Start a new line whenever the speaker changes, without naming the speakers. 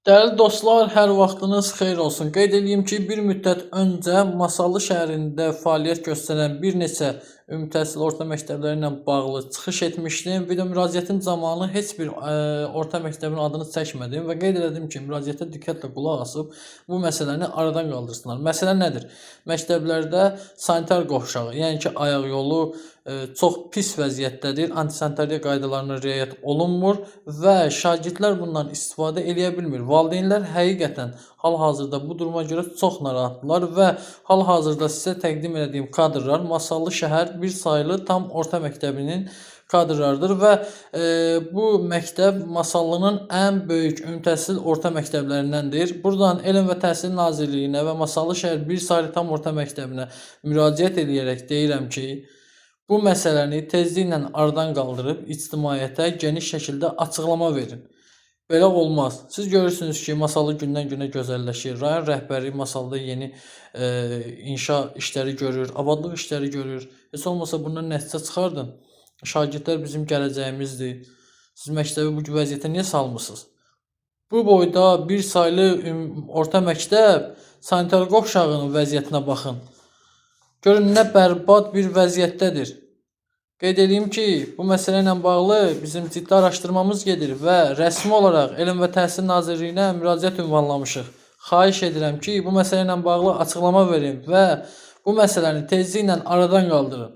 Dəyərli dostlar, hər vaxtınız xeyir olsun. Qeyd eləyim ki, bir müddət öncə Masallı şəhərində fəaliyyət göstərən bir neçə ümumi təhsil orta məktəbləri ilə bağlı çıxış etmişdim. Video müraciətim zamanı heç bir orta məktəbin adını çəkmədim və qeyd elədim ki, müraciətə diqqətlə qulaq asıb bu məsələni aradan qaldırsınlar. Məsələ nədir? Məktəblərdə sanitar qovşağı, yəni ki, ayaq yolu çox pis vəziyyətdədir. Antisanitariya qaydalarına riayət olunmur və şagirdlər bundan istifadə eləyə bilmir. Valideynlər həqiqətən hal-hazırda bu duruma görə çox narahatdırlar və hal-hazırda sizə təqdim elədiyim kadrlar Masallı şəhər bir saylı tam orta məktəbinin kadrlarıdır və bu məktəb Masallının ən böyük ümumi təhsil orta məktəblərindəndir. Buradan Elm və Təhsil Nazirliyinə və Masallı şəhər bir saylı tam orta məktəbinə müraciət eləyərək deyirəm ki, bu məsələni tezliklə aradan qaldırıb ictimaiyyətə geniş şəkildə açıqlama verin. Belə olmaz. Siz görürsünüz ki, Masallı gündən-günə gözəlləşir. Rayon rəhbəri Masallıda yeni inşa işləri görür, abadlıq işləri görür. Heç olmasa bundan nəticə çıxardın. Şagirdlər bizim gələcəyimizdir. Siz məktəbi bu vəziyyətə niyə salmısınız? Bu boyda bir saylı orta məktəb sanitar qovşağının vəziyyətinə baxın. Görün nə bərbad bir vəziyyətdədir. Qeyd eləyim ki, bu məsələ ilə bağlı bizim ciddi araşdırmamız gedir və rəsmi olaraq Elm və Təhsil Nazirliyinə müraciət ünvanlamışıq. Xahiş edirəm ki, bu məsələ ilə bağlı açıqlama verin və bu məsələni tezliklə aradan qaldırın.